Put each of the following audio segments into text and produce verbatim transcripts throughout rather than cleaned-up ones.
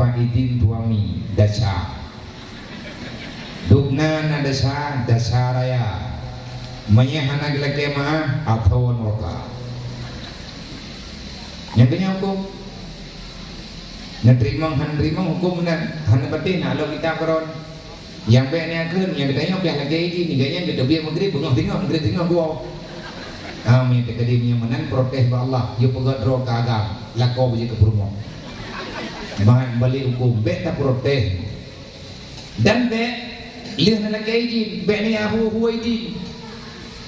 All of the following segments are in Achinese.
Tanpa idin suami, desya. Dubna na desya, desya raya. Meunyoe hana geulakée meu'ah, atô nuraka. Nyang keu nyan huköm. Neuteurimong hana neuteurimong huköm meunan, hana patéh na lom kitab keudroe. Nyang bék neukheun, nyang geutanyoe piah lagée idin, gobnyan geuteubiet Maghrib beungoh teungoh, Maghrib teungoh geuwoe. Ah, meunyoe teukeudi meunyoe meunan protes bak Allah, yue peugah droe keu agam, lakoe beujeuet keu peurumoh. Ban balek huköm, bék taprotes. Dan bék lheueh neulakée idin, bék neuyue hu-hu idin.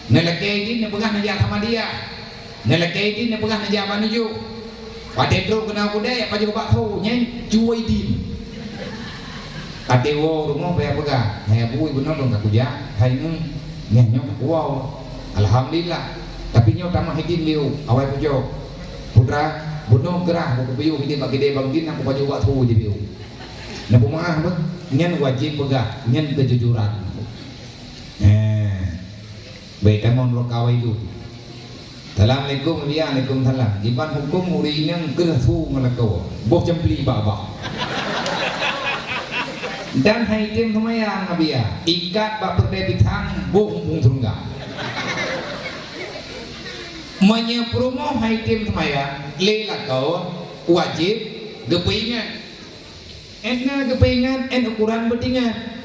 Neulakée idin neupeugah neujak Ahmadiyah. Neulakée idin neupeugah neujak Banda Aceh. Watée trok keunoe keudée, jak pajoh bakso, nyan cue idin. Watée woe rumoh payah peugah, "Hai Abu, bunoe lôn ka kujak, hai nyoe, nyan nyoe ka kuwoe. Alhamdulillah. Tapi nyoe tamah idin lé u, awai pucok. Putra, bunoe geurah, buku piôh idin bak keudée Bang Din, aku pajoh bakso di piôh." Neupeumeu'ah beuh, nyan wajéb peugah, nyan keujujuran. Eh. Bék tamong droe kawai lôn. Assalamualaikum, Abiya. Waalaikumsalam. Iban huköm ureuëng inong kreueh su ngon lakoe. Boh cempli bak-bak. Dan hai tem seumayang, Abiya. Ikat bak peureudée pisang, boh muphom syeuruga. Meunyoe peurumoh hai tem seumayang, lé lakoe, wajéb geupeuingat. Ét na geupeuingat, ét ukoran beutingat.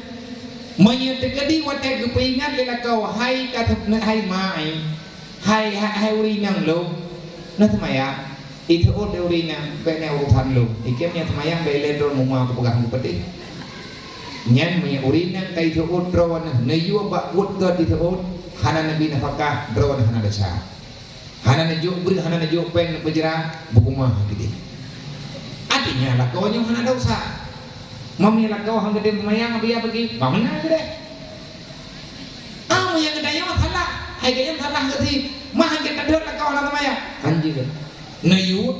Meunyoe teukeudi watée geupeuingat lé lakoe, "Hai ka teupeue, hai ma, hai, hai, hai ureuëng inong lôn, neuseumayang, iteuôt lé ureuëng inong, bék na urosan lôn. Ikém nyang seumayang bék ilée droe meuma kupeugah ngon peudeh." Nyan meunyoe ureuëng inong ka iteuôt droe neuh, neuyue bak buet gét iteuôt, hana neubi nafakah, droe hana desya. Hana neujok breueh, hana neujok péng, neupeujra, beukeumah keudeh. Artinya, lakoe nyoe hana desya. Meunyoe lakoe han geutem seumayang, Abiya bagi, bah meunan keudeh. Ah, meunyoe geutanyoe salah, hai geutem salah geuti. Mah han geutem lakoe hana seumayang. Anjing. Neuyue,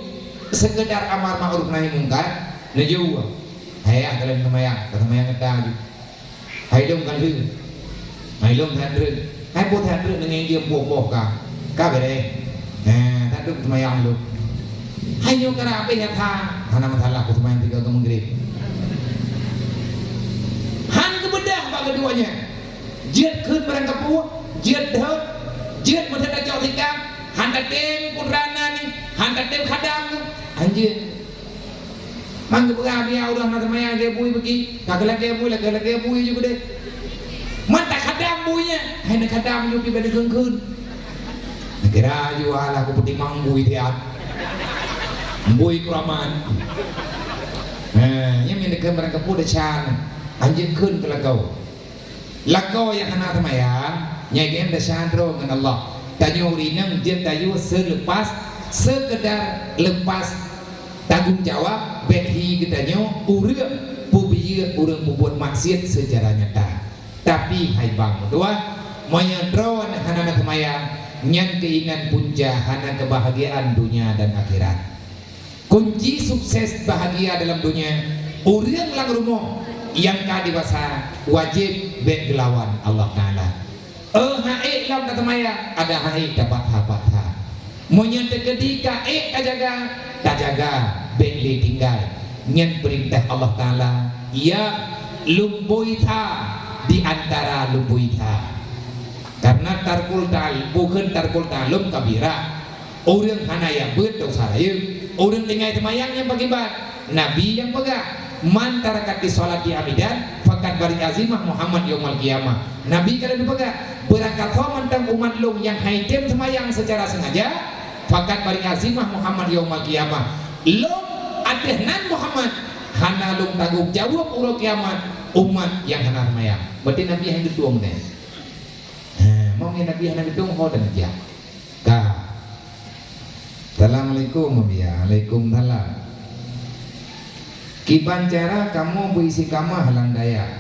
sekedar amar ma'ruf nahi mungkar, neuyue. Hai, ah, kalian seumayang, ka seumayang gata ju. Hai lôn ka lheueh. Hai lôn that treuk. Hai boh that treuk deungon jeuem boh-boh ka. Ka beureh. Nah, that treuk seumayang lôn. Hai nyoe ka habéh nyata. Hana masalah, ku seumayang tiga keu Maghrib. Han geubeudah bak keudua nyan. Jeuet kheun barang kapeue, jeuet deuh, jeuet meuteumé tacok tikang, han tatem putra na ni, han tatem khadam. Anjeut. Man geupeugah, "Biya ureuëng na seumayang lagée bui beuki, ka keu lagée bui, lagée, lagée bui ju keudeh." Man takhadam bui nyan, hai neukhadam ju pih bak neukheun-kheun. Neukira ju alah kupeutimang bui tiat. Bui keuraman. Nah, nyan nyang neukheun barang kapeue desya nyan. Anjeut kheun keu lakoe. Lakoe nyang hana seumayang, nyan geuh desya droe ngon Allah. Tanyoe ureuëng inong jeuet tayue seulepas, seukeudar lepas tanggong jawab, bék hi geutanyoe ureuëng peubiyeu ureuëng peubuet maksiet seucara nyata. Tapi hai bang meutuah, meunyoe droeneuh hana na seumayang, nyan keuinan punca hana keubahgiaan donya dan akhirat. Kunci sukses bahagia dalam donya, ureuëng lam rumoh nyang ka dewasa wajéb bék geulawan Allah Taala. Eh, ha'ék lom taseumayang, adak ha'ék tapaksa-paksa. Meunyoe teukeudi ka ék tajaga, tajaga, bék lé tinggai. Nyan peurintah Allah Taala, ya lumboi sa di antara lumboi sa. Karena tarkul ta'al-, bukon tarkul ta'allum kabirah. Ureuëng hana jak beuet desya rayeuk. Ureuëng tinggai seumayang nyang pakiban. Nabi nyang peugah, "Man taraka sholata amidan, faqad bari'a zimmahu Muhammad yaumal qiyamah." Nabi ka lheueh peugah, "Beurangkasoe mantong umat lôn nyang han tem seumayang seucara seungaja, faqad bari'a zimmahu Muhammad yaumal qiyamah." Lôn ateueh nan Muhammad hana lôn tanggong jaweueb uroe kiamat umat nyang hana seumayang. Berarti Nabi han geutueng nyan. Ha, meunyoe Nabi hana geutueng, ho dan jak. Ka. Assalamualaikum, Abiya. Waalaikumsalam. Kiban cara kamoe beuistiqamah lam dayah?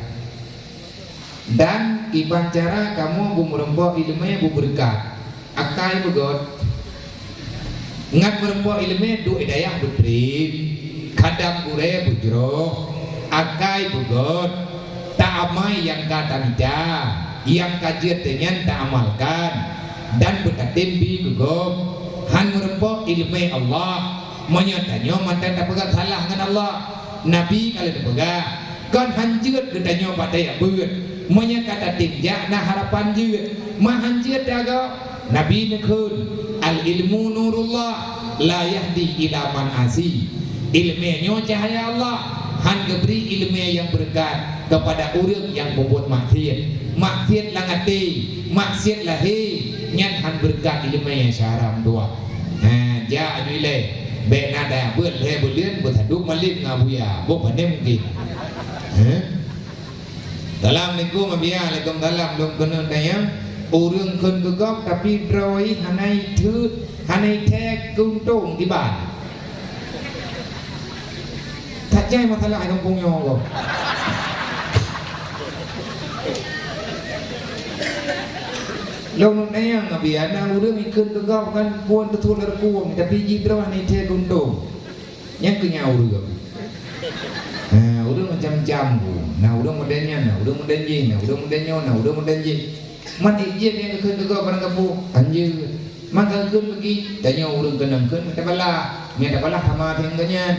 Dan kiban cara kamoe beumeureumpok iéleumé beubeureukat? Akai beugöt. Ngat meureumpok iéleumé duek dayah beutreb, khadam gurée beujroh, akai beugöt, ta-amai nyang ka tamita, nyang ka jeuet nyan taamalkan, dan beutatem bi keu gob. Han meureumpok iéleumé Allah, meunyoe tanyoe mantong tapeugah salah ngon Allah, Nabi ka lheueh geupeugah, kon han jeuet geutanyoe bak tajak beuet. Meunyoe ka tatem jak na harapan jeuet, ma han jeuet tagoe. Nabi neukheun, "Al-ilmu nurullah, la yahdi ila man asi." Ileumé nyoe cahya Allah, han geubri ileumé nyang beureukat keupada ureuëng nyang peubuet maksiet. Maksiet lam até, maksiet lahé, nyan han beureukat ileumé nyang syara meutuah. Ha, jak aju ilée. Bék na daya beuet lhée buleuen beusadub malem ngon Abuya. Boh pané mungken. Heh? Assalamualaikum, Abuya. Waalaikumsalam. Lôn keuneuk tanyong, ureuëng kheun keu gob tapi droe hana itheuk, hana ithée keuntông kiban. That jai masalah gampông nyoe gob. Lôn neuk tanyong, Abuya, na ureuëng ikheun keu gob kan phon teuthot lé rukueng, tapi jidroe hana ithée keuntông. Nyang keu nyan ureuëng. Ha, ureuëng macam-macam tu. Na ureuëng model nyan, na ureuëng model jih, na ureuëng model nyoe, na ureuëng model jih. Man ék jeuet nyang geukheun keu gob barang gampông, han jeuet. Man ka geukheun bagi, tanyoe ureuëng keunong kheun, tabalah. Nyang tabalah sama deungon gobnyan.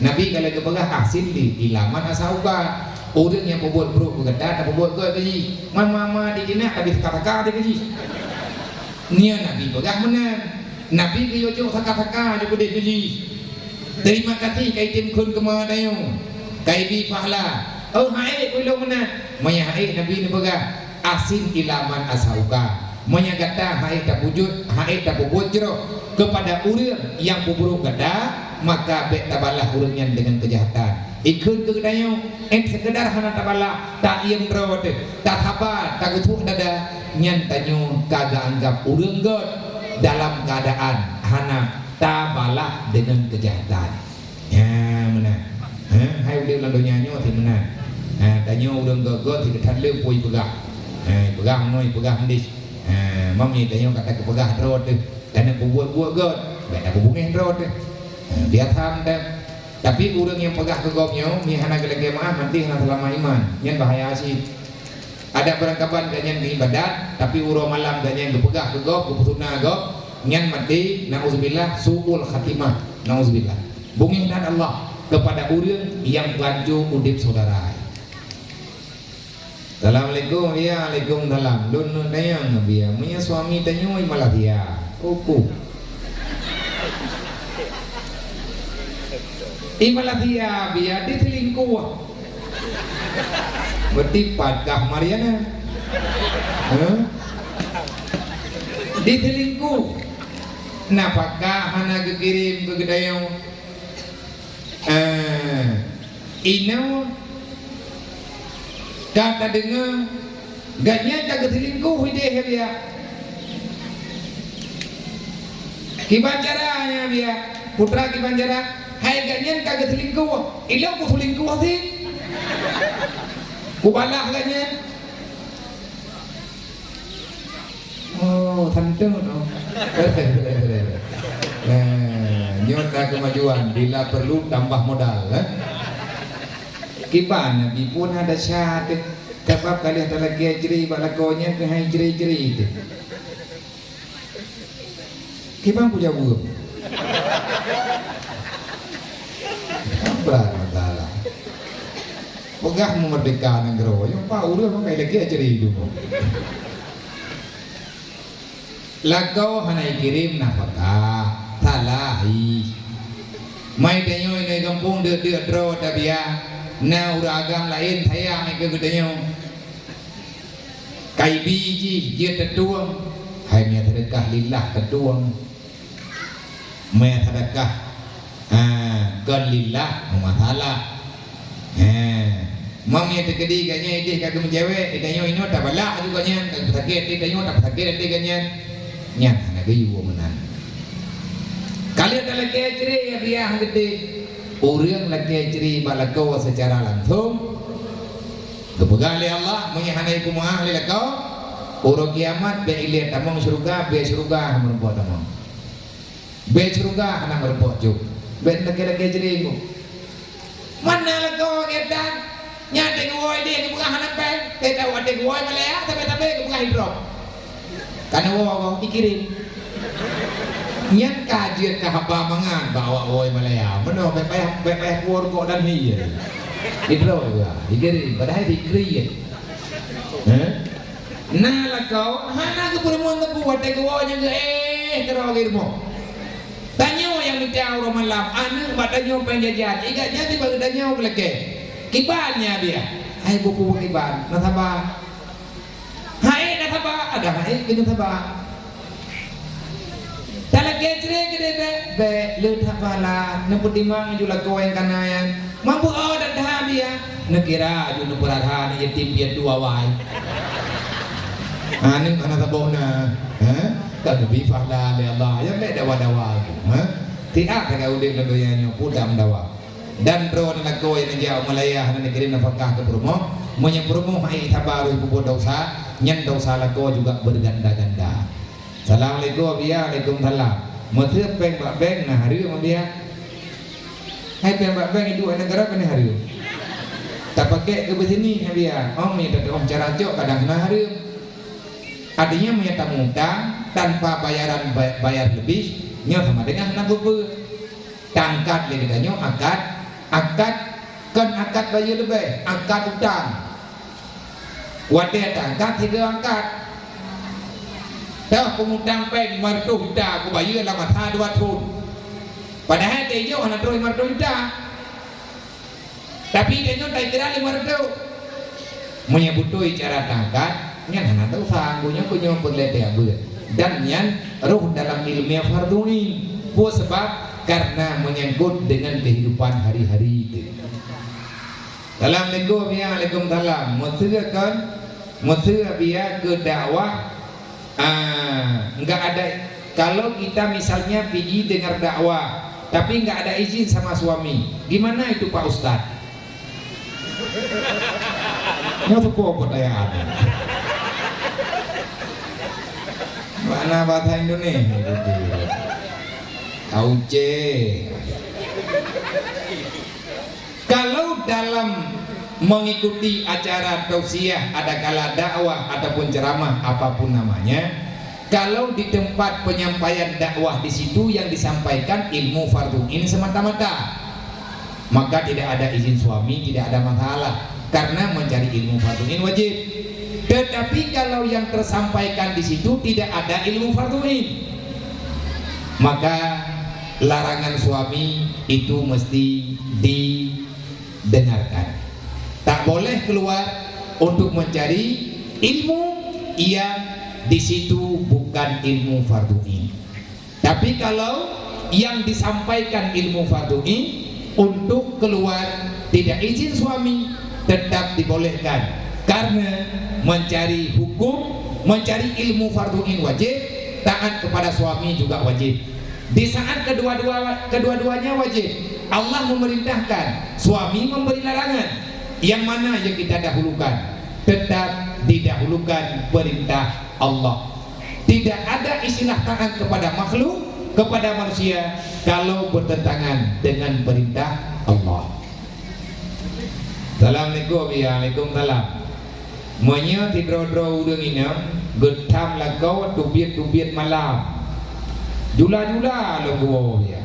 Nabi ka lheueh geupeugah, "Ahsin li ila man asauka." Ureuëng nyang peubuet brok keu gata, tapeubuet gét keu jih. Man ma-ma di dinak, tapi saka-saka di keu jih. Nyan Nabi peugah meunan. Nabi geuyue jok saka-saka di keudeh keu jih. Terima kasih ka item kheun keu ma tanyoe. Ka ibi pahala. Oh, han ék keu lôn meunan. Meunyo han ék, Nabi neupeugah, "Ahsin ila man asauka." Meunyo gata han ék tapeujeuet, han ék tapeubuet jroh keupada ureuëng nyang peubrok gata, maka bék tabalah ureuëng nyan deungon keujahatan. Ikheun keu geutanyoe, 'oh seukeudar hana tabalah, taiem droe teuh, tasaba, tageusuk dada, nyan tanyoe ka geuanggab ureuëng gét dalam keuadaan hana tabalah deungon keujahatan. Nyan meunan. Ha, hai udeb lam donya nyoe sit meunan. Ha, tanyoe ureuëng gét-gét sit that le peue ipeugah. Ha, ipeugah meunoe, ipeugah meudeh. Ha, mam nyoe tanyoe ka takeupeugah droe teuh. Tanyoe peubuet-buet gét, bék tapeubungéh droe teuh. Ha, biasa meunan. Tapi ureuëng nyang peugah keu gob nyoe, mi hana geulakée meu'ah, maté hana seulama iman. Nyan bahaya cit. Adak beurangkaban gobnyan geuibadat, tapi uroe malam gobnyan geupeugah keu gob, geupeusuna gob, nyan maté, nauzubillah, su'ul khatimah, nauzubillah. Bungéh that Allah keupada ureuëng nyang peuhanco udeb syedara. Assalamualaikum, ya, waalaikumsalam. Lôn neuk tanyong, Abuya, meunyo suami tanyoe i Malaysia, uku. I Malaysia, Abuya, diselingkuh. Berarti pat kah Mariana? Hah? Diselingkuh. Nafakah hana geukirém keu geutanyoe. Eh, inoe ka tadeungoe gobnyan ka geuselingkuh idéh, Abuya. Kiban cara nyan, Abuya? Putra, kiban cara? Hai gobnyan ka geuselingkuh, ilôn kuselingkuh cit. Kubalah gobnyan. Oh, santai noh. Beres, beres, beres. Nah, nyoe ka kemajuan, bila perlu tambah modal, eh. Kiban Nabi pun ada syahadat. Sabab ka lheueh talakée jri bak lakoe nyan keuhai jri-jri teuh. Kiban kujaweueb. Brat masalah. Peugah meumerdeka nanggroe, nyoe pat ureuëng meukai lagée jri dumo. Lakoe hana ikirém nafakah, salah ih. Mai tanyoe inong gampông deuk-deuk droe tabiah, na ureuëng agam laén sayang keu geutanyoe. Kaibi jih jeuet tatueng, hai meusadeukah lillah tatueng. Meusadeukah, ha, kon lillah, meumasalah. Ha, meunyoe teukeudi gobnyan idéh ka geumeucewek, tanyoe inoe tabalah aju gobnyan, ka geusakét até tanyoe, tapeusakét até gobnyan. Nyan hana geuyue meunan. Ka lheueh talakée jri, ya biah geude. Ureuëng lakée jri bak lakoe seucara langsong, geupeugah lé Allah, meunyoe hana ipeumeu'ah lé lakoe, uroe kiamat bék ilée tamong syeuruga, bék syeuruga meureumpok tamong. Bék syeuruga hana meureumpok cok. Bék lakée-lakée jri ngon. Mana lakoe geutan? Nyan teuh geuwoe idéh geupeugah hana péng. Teuh tawoe teuh geuwoe malée, sabe-sabe geupeugah idrop. Kana woe goh, ikirém. Nyan ka jeuet keu haba mangat bak awak woe Malaya. Meunoe bèk payah, bèk payah kuor kok dan hi. Idroe juga, dikirim, padahai dikriet. Heh? Na lakoe, hana geupeurumoh teungku watèe geuwoe nyan geu-, eh, keudroe geurumoh. Tanyoe nyang mita uroe malam, aneuk bak tanyoe péng jajan, igat nyan tiba geutanyoe geulakèe. Kiban nyan biah. Hai buku kiban, na saba. Hai na saba, ada hai keuneuk saba. Talakèe cre keudeh bèk, bèk, le that bala, neupeutimang aju lakoe nyang kana nyan. Mampu oh dan that biah, neukira aju neupeurara aneuk yatim piatu awai. Aneuk hana saboh na, ha? Ka geubri pahala lé Allah, nyan bèk dawa-dawa, ha? Tiak taga udép lam donya nyoe, peue tam dawa. Dan droeneuh lakoe nyang neujak u Malaya hana neukirém nafakah keu peurumoh, meunyoe peurumoh hai saba roh peubuet desya, nyan desya lakoe juga beuganda-ganda. Assalamualaikum, Abiya. Waalaikumsalam. Meuseu péng bak bank na hareuem, Abiya? Hai péng bak bank iduek neugara keuneuk hareuem. Tapakèk keu beusini, Abiya. Oh, meunyoe tateu'oh cara cok kadang na hareuem. Artinya, meunyoe tamutang tanpa bayaran, ba-, bayar leubeh, nyoe sama dengan hana beubeuet. Tangkat lé geutanyoe akad, akad kon akad bayeue leubeh, akad utang. Watèe tangkat sigoe akad. Toh peumutang péng lima reutôh juta kubayeue lam masa dua thon. Padahai teuh jok hana troh lima reutôh juta. Tapi tanyoe taikira lima reutôh. Meunyoe beutôi cara tangkat, nyan hana desya, geuh nyoe keu nyoe peureulèe teuabeuet. Dan nyan roh dalam ilmiah fardhu ain. Peue sabab? Karena menyangkut dengan kehidupan hari-hari teuh. Assalamualaikum, ya, waalaikumsalam. Meuseu kon, meuseu biya keu dakwah Ah, enggak ada. Kalau kita misalnya pigi dengar dakwah, tapi enggak ada izin sama suami, gimana itu, Pak Ustaz? Nyoe teupeue pertanyaan. Mana bahasa Indonesia? Kauce. Kalau dalam mengikuti acara tausiah, adakala dakwah ataupun ceramah, apapun namanya, kalau di tempat penyampaian dakwah di situ yang disampaikan ilmu fardhu ain semata-mata, maka tidak ada izin suami, tidak ada masalah, karena mencari ilmu fardhu ain wajib. Tetapi kalau yang tersampaikan di situ tidak ada ilmu fardhu ain, maka larangan suami itu mesti didengarkan. Tak boleh keluar untuk mencari ilmu yang di situ bukan ilmu fardhu ain. Tapi kalau yang disampaikan ilmu fardhu ain, untuk keluar tidak izin suami, tetap dibolehkan. Karena mencari hukum, mencari ilmu fardhu ain wajib, taat kepada suami juga wajib. Di saat kedua-dua, kedua-duanya wajib, Allah memerintahkan, suami memberi larangan. Yang mana yang kita dahulukan? Tetap didahulukan perintah Allah. Tidak ada istilah taat kepada makhluk, kepada manusia, kalau bertentangan dengan perintah Allah. Assalamualaikum. Ya, waalaikumsalam. Meunyoe sidroe-droe ureueng inong geutham lakoe teubiet-teubiet malam, jula-jula lom geuwoe, ya,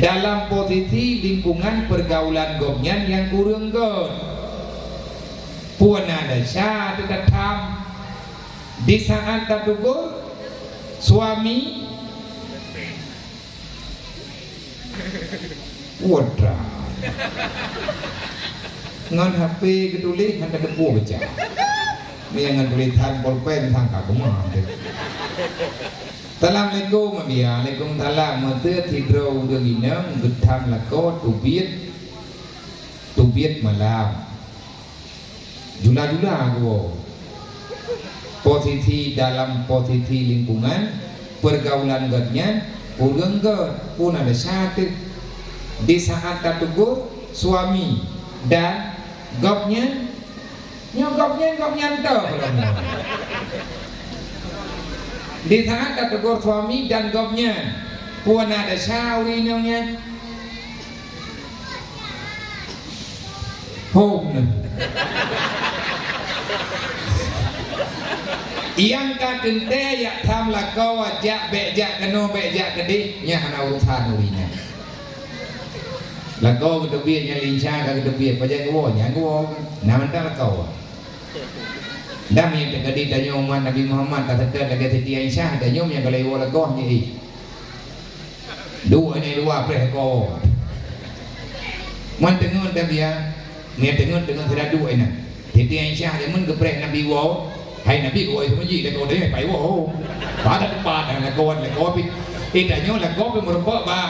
dalam posisi lingkungan pergaulan gobnyan nyang kureueng göt, peue na desya teuh tatham. Di saat tateugur, suami Putra. Ngon H P geutuléh hana teupeue baca. Meunyoe ngon tulésan polpen sang ka beuna. Assalamualaikum, Abiya. Waalaikumsalam. Meuseu sidroe ureueng inong geutham lakoe teubiet, teubiet malam. Jula-jula geuwoe. Posisi, dalam posisi lingkungan pergaulan gobnyan ureueng göt, peue na desya teuh. Di saat tateugur suami dan gobnyan, nyoe gobnyan, gobnyan toh lom nyoe. Di saat tateugur suami dan gobnyan, peue na desya ureueng inong nyan? Hom nyan. Nyang ka teuntèe jak tham lakoe, jak, bèk jak keunoe, bèk jak keudéh, nyan hana urusan ureueng nyan. Lakoe geuteubiet, nyan lincang ka geuteubiet, pajan geuwoe, nyan geuwoe, na mantong lakoe. Dan nyang teukeudi tanyoe umat Nabi Muhammad, taseutôt lagèe Siti Aisyah, tanyoe nyang ka lheueh woe lakoe, nyan éh. Duek inan luwa preh lakoe. Man teungeut dah biya, nyan teungeut, teungeut sira duek inan. Siti Aisyah jameun geupreh Nabi woe, hai Nabi geuwoe seumeujih lakoe teuh pai woe. Pada teumpat lakoe, lakoe pih. Eh, tanyoe lakoe pih meurumpok bak,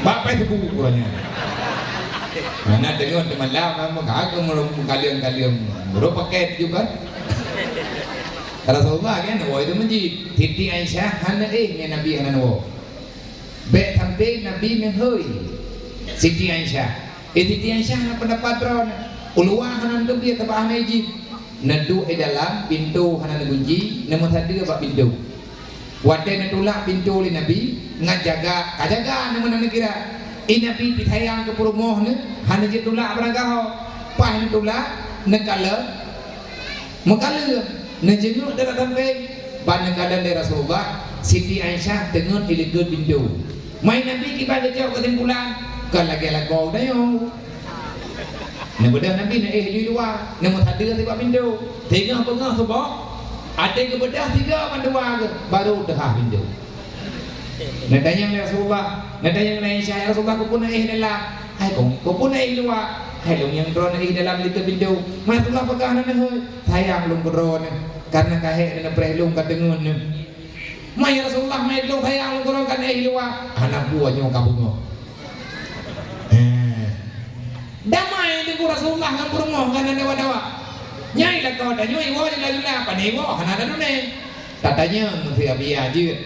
bak Facebook uroe nyan. Mana teungeut teumalam, meuka keu meukaleueng-kaleueng. Baru paket juga. Rasulullah kan woe seumeujih. Siti Aisyah hana éh nyan Nabi hana woe. Bèk sampai Nabi neuhôi Siti Aisyah. Eh, Siti Aisyah na peundapat droeneuh. Uluwa hana neuteubiet sabab hana idhin. Neuduek di dalam, pintoe hana neugunci, neumeusadeue bak pintoe. Watèe neutulak pintoe lé Nabi, ngat jaga, ka jaga neumeunan neukira. Eh, Nabi pih sayang keu peurumoh neuh, hana jitulak barangkaho. Paih neutulak, neukalon, meukalon, neujeungeuk dalam sampéng, ban neukalon lé Rasulullah, Siti Aisyah teungeut di likot pintoe. Mai Nabi kiban geucok keusimpulan, kon lagèe lakoe geutanyoe. Neubeudôh Nabi neuéh di luwa, neumeusadeue sibak pintoe. Singoh beungoh suboh, até geubeudôh sigoe mandua geuh, baru teuhah pintoe. Neutanyong lé Rasulullah, neutanyong lé Aisyah, "Ya Rasulullah, keupeue neuéh dalam? Hai kong, keupeue neuéh luwa?" "Hai lôn nyang droeneuh éh dalam likot pintoe." "Mai Rasulullah peugah na neuhôi." "Sayang lôn keu droeneuh, kareuna ka hék neupreh lôn ka teungeut neuh." "Mai ya Rasulullah, mai lôn sayang lôn keu droeneuh ka neuéh luwa." Hana peue nyoe ka beungoh. Heh. Damai teungku Rasulullah ngon peurumoh, hana dawa-dawa. Nyai lakoe tanyoe iwoe jula-jula, pane iwoe hana na dunèh. Tatanyong keu Abi Ajeuet.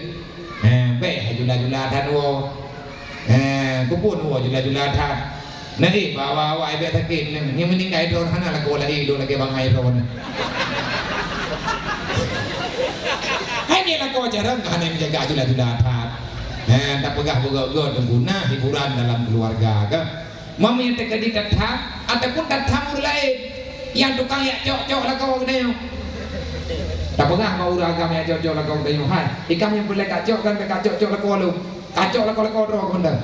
Eh, bèk hai jula-jula that woe. Eh, keupeue woe jula-jula that. Nah, eh, bawa awak bèk sakét, nyang meuninggai droe hana lakoe laén, lôn lagèe bangai droe. Hai nyan lakoe jarang ka hana meujaga jula-jula that. Eh, tapeugah beugöt-göt guna hiburan dalam keuluwarga, kan? Meunyoe teukeudi tatham, ataupun tatham ureueng laén nyang tukang jak cok-cok lakoe geutanyoe. Tapeugah bak ureueng agam jak cok-cok lakoe geutanyoe, "Hai, ikam nyang peureulèe kacok kan, bèk kacok-cok lakoe lôn. Kacok lakoe-lakoe droe keumeundan.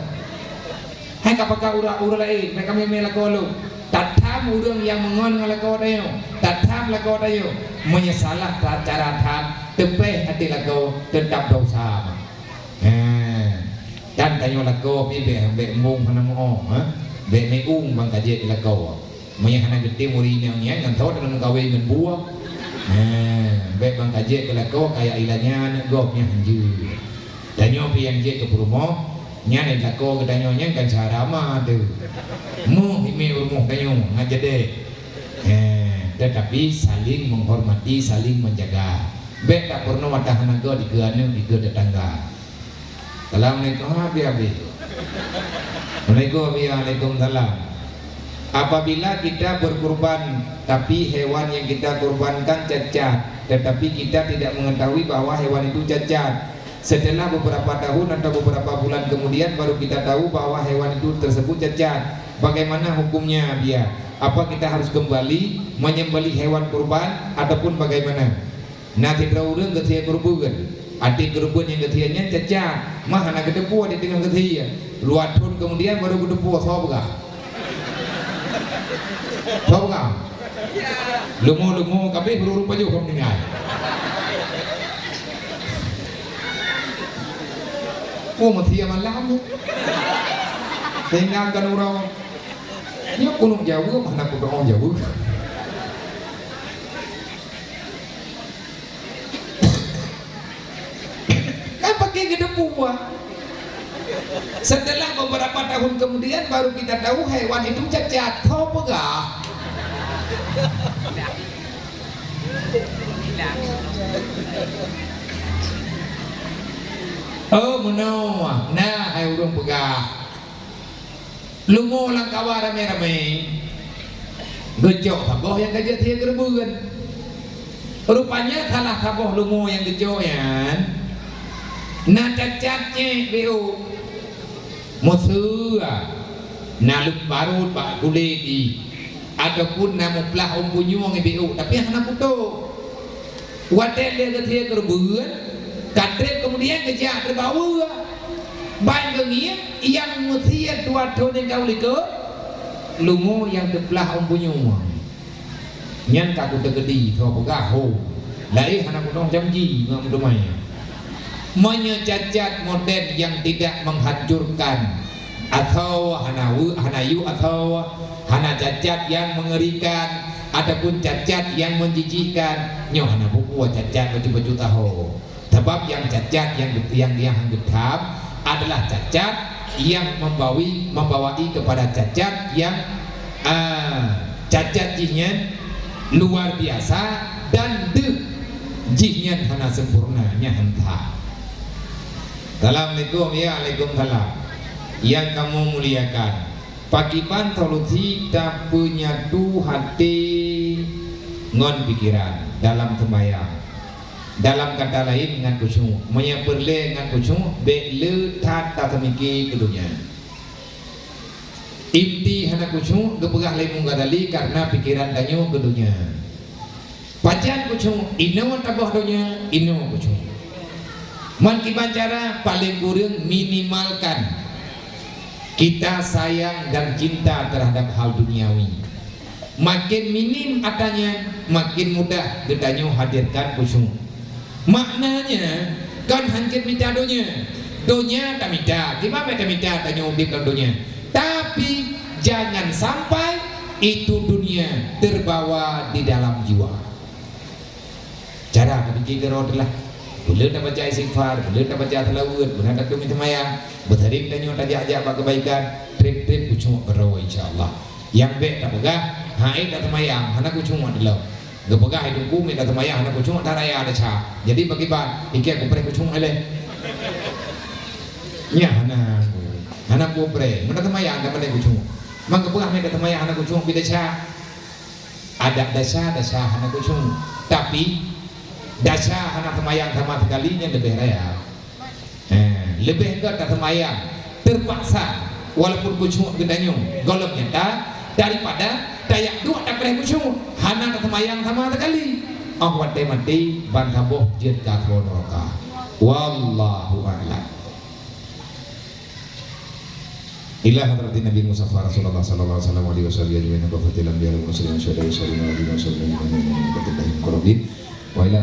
Hai, kapakat ureueng, ureueng laén, bèk kamé-mé lakoe lôn." Tatham ureueng nyang meungon ngon lakoe tanyoe, tatham lakoe tanyoe. Meunyoe salah ta-, cara tham, teupéh até lakoe, teutap desya. Heh, dan tanyoe lakoe pih bèk, bèk embong hana meu-ong, ha? Bèk meu-ong ban ka jeuet lakoe. Meunyoe hana geutem ureueng inong nyan, ngon toh dalam meukawen ngon buet. Heh, bèk ban ka jeuet keu lakoe kaya ilanya aneuk gob nyan hanjeuet. Tanyoe pih nyang jeuet keu peurumoh, nyan lakoe geutanyoe nyan kan syara ma teuh. Moh imé rumoh tanyoe ngon jadeh. Heh, tetapi saling menghormati, saling menjaga. Bèk tapeurunoe mata hana goe dikeue aneuk, dikeue tetangga. Assalamualaikum, ha, Abi, Abi. Assalamualaikum, Abi. Waalaikumsalam. Apabila kita berkurban, tapi hewan yang kita kurbankan cacat, tetapi kita tidak mengetahui bahwa hewan itu cacat. Setelah beberapa tahun atau beberapa bulan kemudian, baru kita tahu bahwa hewan itu tersebut cacat. Bagaimana hukumnya, Abi? Apa kita harus kembali menyembelih hewan kurban ataupun bagaimana? Na sidroe ureueng geusie keureubeuen. Até keureubeuen nyang geusie nyan cacat, mah hana geuteupeue di teungoh geusie. Dua thon keumudian baru geuteupeue soe peugah. Soe peugah? Leumo-leumo kabeh ureueng pajoh ka meuninggai. Oh, meusie malam tu. Sehingga kan ureueng, nyoe keuneuk jaweueb, hana kudoe jaweueb. Kan pakai geuteupeue. Setelah beberapa tahun kemudian, baru kita tahu hewan itu cacat. Soe peugah? Oh, meunoe. Nah, hai ureueng peugah. Leumo lam kawan ramé-ramé, geucok saboh nyang ka jeuet sie keureubeuen. Rupanya salah saboh leumo nyang geucok nyan na cacat cék beuôk. Meuseu na leuem barot bak kulét jih, ataupun na meuplah ôn punyueng beuôk, tapi hana putôh. Watée lé geuthie keureubeuen, ka treb keumudian geujak teubawa. Ban geungieng nyang meusiet dua thon nyang ka u likot, lumoe nyang teuplah ôn bunyueng. Nyan ka kuteukeudi, soe peugah, ho, laén hana kudong janji ngon meuteumé. Meunyoe cacat modern nyang tidak menghancurkan, atau hana weu-, hana yue atau hana cacat nyang mengerikan, ataupun cacat nyang menjijikkan, nyoe hana peue-peue cacat bacut-bacut taho. Sabab nyang cacat nyang, nyang, nyang geutham adalah cacat nyang membawi-, membawai kepada cacat nyang, ah, cacat jih nyan luar biasa dan deuh jih nyan hana sempurna, nyan hana that. Assalamualaikum, ya, waalaikumsalam. Nyang kamoe muliakan, pakiban solusi tapeunyatu até ngon pikiran dalam sembahyang? Dalam kata laén, ngon khusyuk. Meunyoe peureulée ngon khusyuk, bék le that taseumike keu donya. Inti hana khusyuk geupeugah lé Imam Ghazali karena pikiran tanyoe keu donya. Pajan khusyuk, inoe taboh donya, inoe khusyuk. Meukiban cara, paléng kureueng minimalkan kita sayang dan cinta terhadap hal duniawi. Makin minim atra nyan, makin mudah geutanyoe hadirkan khusyuk. Maknanya, kon hanjeuet mita donya. Donya tamita, kiban bék tamita tanyoe udeb lam donya. Tapi, jangan sampai itu dunia terbawa di dalam jiwa. Cara tapike keudroe teuh lah. Buleuen tabaca istighfar, buleuen tabaca seulaweuet, buleuen tateumé seumayang, beusering tanyoe tajak-jak bak keubaikan, treb-treb khusyuk keudroe, insya Allah. Nyang bék tapeugah, hai, taseumayang, hana khusyuk dilom. Geupeugah hai Teungku, mita seumayang hana khusyuk, that raya desya. Jadi pakiban, ikeu kupreh khusyuk ilée. Nyan hana, hana kupreh. Mita seumayang dak pandai khusyuk. Mang geupeugah mita seumayang hana khusyuk, pi desya. Adak desya, desya hana khusyuk. Tapi, desya hana seumayang sama sekali nyan leubeh raya. Eh, leubeh gét taseumayang teupaksa, walaupun khusyuk geutanyoe gohlom nyata, daripada tajak duek tapreh khusyuk, hana taseumayang sama sekali. Óh watée maté ban saboh jeuet keu asoe neuraka. Wallahu a'lam. Ila hadratin Nabi Mustafa Rasulullah sallallahu alaihi wasallam wa alihi wasahbihi ajmain, wa fatil anbiya wal mursalin wa syuhada wa syuhada wa alihi wa sahbihi ajmain, wa ila